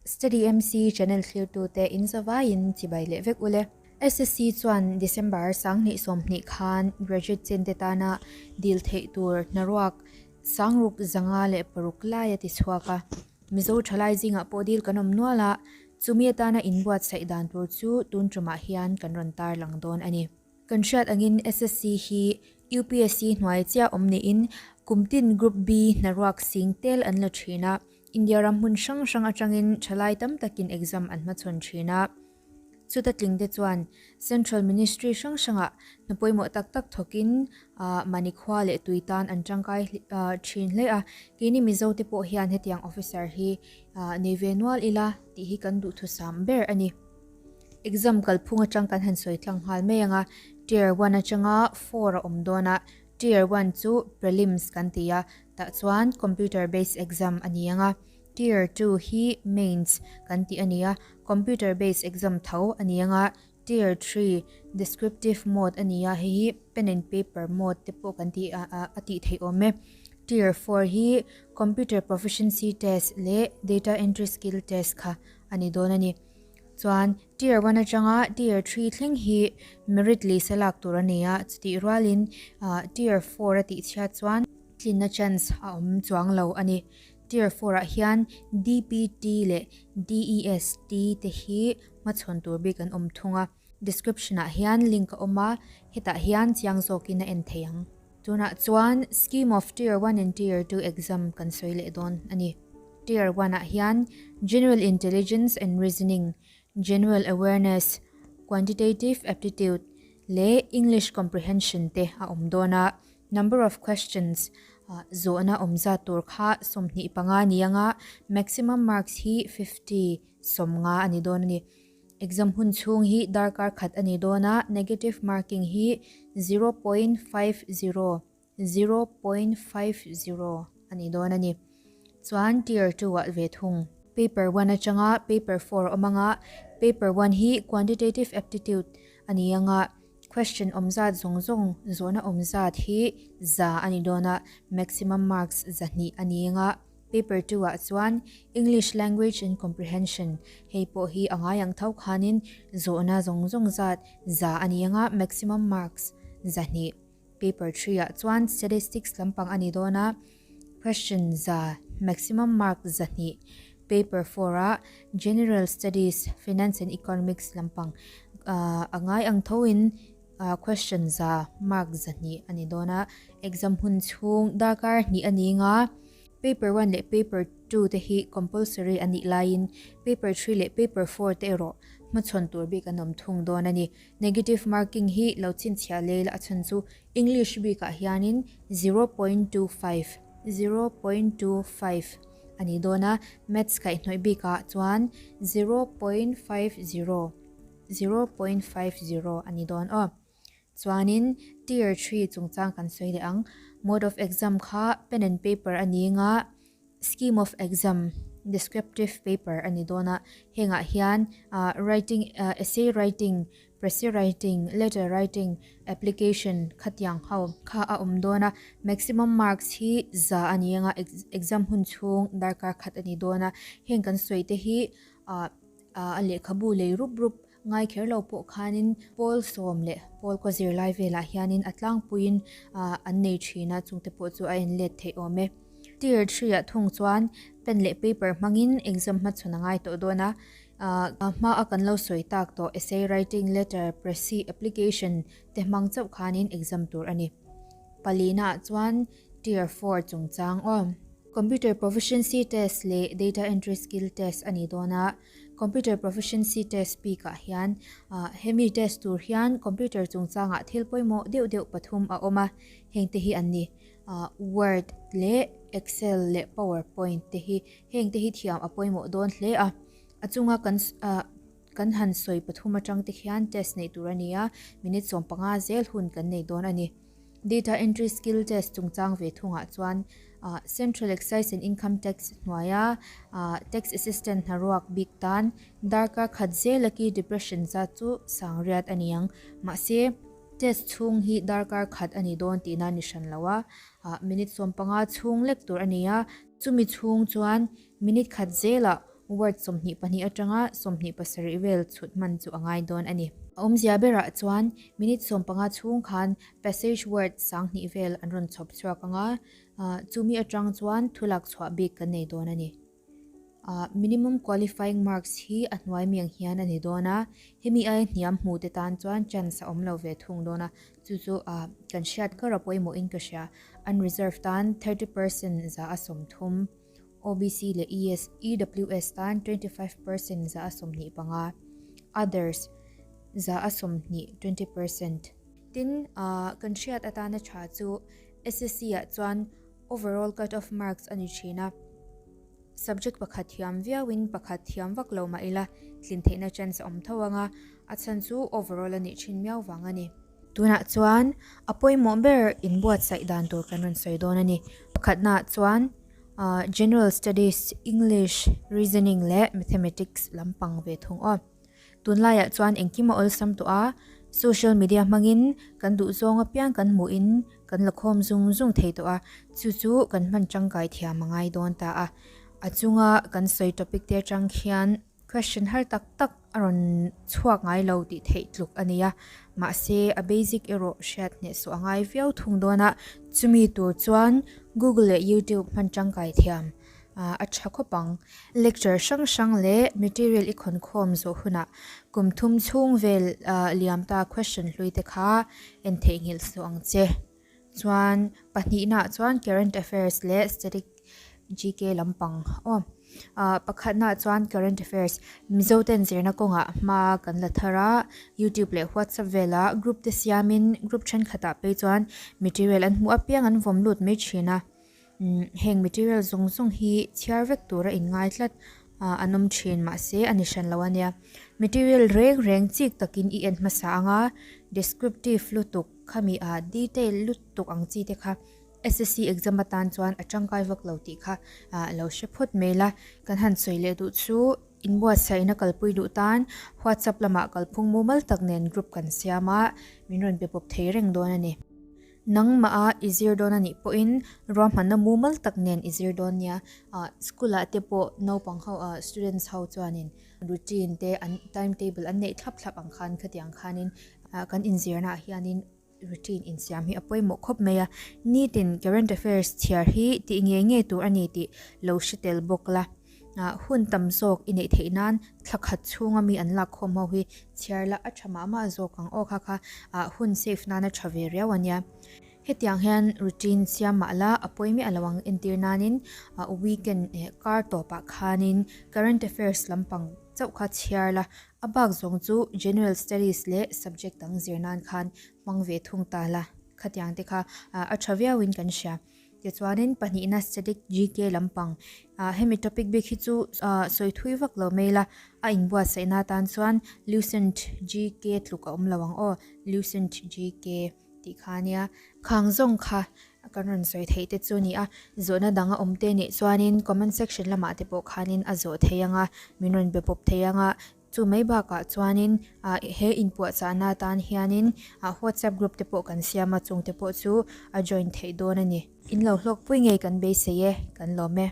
Steady MC channel thlirtute in zavaiin chibai leh vek ule. SSC chuan December 2020 khan graduate chente tana dil theih tur hnaruak 6,506 lai a ti chhuak a. Mizo thalai zingah pawh dil kan awm nual a, chumi atana inbuatsaih dan tur chu tun tumah hian kan rawn tarlang dawn a ni. Kan hriat angin SSC hi UPSC hnuai chiah awm niin kum tin Group B hnaruak sing tel an la thin a, India ram hmun hrang hrang atangin thalai tam takin exam an hmachhawn thin a. Chuta tling te chuan Central Ministry hrang hrangah hna pawimawh tak tak thawkin mahni khua leh tui tan an tangkai thin hle a, keini Mizo te pawh hian hetiang officer hi nei ve nual ila tih hi kan duhthusam ber a ni. Exam kalphung atang kan han sawi tlang nghal mai ang a, Tier one atanga four a awm dawn a, Tier one chu Prelims kan ti a, tah chuan computer based exam a ni ang a, Tier two hi Mains kan tih a ni a, computer based exam tho a ni ang a, Tier three Descriptive mode a ni a, hei hi pen and paper mode te pawh kan tih a a tih theih awm e. Tier four hi Computer Proficiency Test leh Data Entry Skill Test kha a ni dawn a ni. Chuan Tier one atanga Tier three thleng hi merit list a lak tur a ni a, chutih rualin Tier four a tih chhiat chuan tlinna chance a awm chuang lo a ni. Tier four ah hian DPT leh DEST te hi hmachhawn tur bik an awm thung a, description ah hian link a awm a, hetah hian chiang zawkin a en thei ang. Tunah chuan Scheme of Tier one and Tier two exam kan sawi leh dawn a ni. Tier one ah hian General Intelligence and Reasoning, General Awareness, Quantitative Aptitude leh English Comprehension te a awm dawn a. Number of questions zawhna awm zat tur kha 25 ni anga maximum marks hi 50, 50 a ni dawn a ni. Exam hun chhung hi darkar khat a ni dawn a, negative marking hi 0.50, 0.50, a ni dawn a ni. Chuan tier two ah ve thung. Paper one atanga paper four awm anga, paper one hi quantitative aptitude a ni anga, question awm zat zawng zawng zawhna awm zat hi 100 a ni dawn a, maximum marks 200 a ni anga, Paper two ah chuan English Language and Comprehension, hei pawh hi a ngai ang tho khanin zawhna zawng zawng zat 100 a ni anga maximum marks 200. Paper three ah chuan Statistics lampang a ni dawn a, question 100, maximum mark 200. Paper four ah General Studies, Finance and Economics lampang a ngai ang thoin question 100, mark 200 a ni dawn a. Exam hun chhung darkar hnih a ni nga. Paper one leh paper two te hi compulsory a nih laiin paper three leh paper four te erawh hmachhawn tur bik an awm thung dawn a ni. Negative marking hi lo chhinchhiah leh ila a chhan chu English bikah hianin 0.25, 0.25, a ni dawn a, Maths kaihhnawih bikah chuan 0.50, 0.50, a ni dawn aw. Chuanin Tier three chungchang kan sawi leh ang. Mode of exam kha pen and paper a ni nga, scheme of exam descriptive paper a ni dawn a. Hengah hian writing, essay writing, precis writing, letter writing, application khatiang ho kha a awm dawn a. Maximum marks hi 100 a ni anga, exam hun chhung darkar khat a ni dawn a. Heng kan sawi te hi a lehkhabu lei rup rup Ngai kher lo pawh khanin pawl sawm leh pawl kaw zirlai velah hianin a tlangpuiin an nei thin a, chungte pawh chu a en let theih awm e. Tier three ah thung chuan pen leh paper hmangin exam hmachhawn a ngai tawh dawn a, hma a kan lo sawi tak tawh essay writing, letter, precis, application te hmang chauh khanin exam tur a ni. Palina ah chuan tier four chungchang aw. Computer proficiency test leh data entry skill test a ni dawn a. Computer Proficiency Test bikah hian hemi test tur hian computer chungchangah thil pawimawh deuh deuh pathum a awm a, hengte hi an ni, Word leh Excel leh PowerPoint te hi. Hengte hi thiam a pawimawh dawn hle a, a chunga kan kan han sawi pathum atang te khian test neih tur a ni a, minute 15 zel hun kan nei dawn a ni. Data Entry Skill Test chungchang ve thungah chuan Central Excise and Income Tax hnuaia Tax Assistant hnaruak bik tan darkar khat zela ki depression zat chu sangriat a ni ang. Mahse, test chhung hi darkar khat a ni dawn tihna ni hran lo a, minute 15 chhung lek tur a ni a, chumi chhung chuan minute khat zelah. Word 22 atanga 27 vel chhut hman chu a ngai dawn a ni. A awmzia berah chuan minute 15 chhung khan passage word 2000 vel an rawn chhawp chhuak ang a, chumi atang chuan thu lak chhuah bik kan nei dawn a ni. Minimum qualifying marks hi a hnuai miang hian a ni dawn a, hemi aia hniam hmu te tan chuan chance a awm lo ve thung dawn a, chu chu kan hriat kar a pawimawhin ka hria. Unreserved tan 30% 30%, OBC leh ES, EWS tan 25% 25%, Others 20, 20%. Tin, kan hriat atana tha chu SSC ah chuan Overall cut off marks a ni thin a, subject pakhat thiam viauin pakhat thiam vak lo mah ila tlin theihna chance a awm tho ang a, a chhan chu overall a nih thin miau vang a ni. Tunah chuan a pawimawh ber inbuatsaih dan tur kan rawn sawi dawn a ni. Pakhatnaah chuan General Studies, English, Reasoning leh Mathematics lampang ve thung aw. Tunlaiah chuan engkim a awlsam tawh a, social media hmangin kan duh zawng apiang kan hmuhin kan la khawm zung zung thei tawh a, chu chu kan hman tangkai thiam a ngai dawn ta a. A chunga kan sawi topic te atang khian question har tak tak a rawn chhuak ngai lo tih theih tluk a ni a, mahse a basic erawh hriat hnehsawh a ngai viau thung dawn a, chumi tur chuan Google leh YouTube hman tangkai thiam a tha khawp ang. Lecture hrang hrang leh material i khawn khawm zawh hunah kum thum chhung vel liam ta question hlui te kha en theihnghilh suh ang che. Chuan pahnihnaah chuan current affairs leh static GK lampang aw. Pakhatnaah chuan current affairs Mizo ten zirna kawngah hma kan la thar a, YouTube leh WhatsApp velah group te siamin group thenkhatah phei chuan material an hmuh apiang an vawm lut mai thin a. Heng material zawng zawng hi chhiar vek tura inngai tlat an awm thin mahse a ni hran lo a nia. Material reng reng chik takin i en hmasa ang a, descriptive lutuk khami ah detail lutuk ang chi te kha SSC exam atan chuan a tangkai vak lo tih kha lo hre phawt mai la. Kan han sawi leh duh chu inbuatsaihna kalpui duh tan WhatsApp lamah kalphung mumal tak nen group kan siam a, min rawn pe pawp thei reng dawn a ni. Nangmah a i zir dawn a nih pawhin ruahmanna mumal tak nen i zir dawn nia. School ah te pawh naupang ho students ho chuanin routine te an time table an neih thlap thlap ang khan khatiang khanin kan inzirna ah hianin routine insiam hi a pawimawh khawp mai a. Nitin current affairs chhiar hi tih ngei ngei tur a ni tih lo hre tel bawk la. Hun tam zawk i neih theih nan thla khat chhunga mi an lak khawm ho hi chhiar la a tha mah mah zawk ang aw kha kha hun save nan a tha ve riau a nia. Hetiang hian routine siam mah la a pawi miah lo ang entir nanin weekend kar tawpah khanin current affairs lampang chauh kha chhiar la a bak zawng chu general studies leh subject dang zir nan khan hmang ve thung ta la khatiang te kha a tha viauin kan hria. Tichuanin pahnihna static GK lampang ah hemi topic bik hi chu ah sawi thui vak lo mai la, a inbuatsaihna atan chuan Lucent GK tluk a awm lo ang aw, Lucent GK tih kha ania. Khang zawng kha kan rawn sawi theih te chu a ni a, zawhna dang a awm te nih chuanin comment section lamah te pawh khanin a zawh thei ang a, min rawn be pawp thei ang a. Chu mai bakah chuanin he inpuahchahna atan hianin WhatsApp group te pawh kan siam a, chungte pawh chu a join theih dawn a ni. In lo hlawkpui ngei kan beisei e, kan lawm e.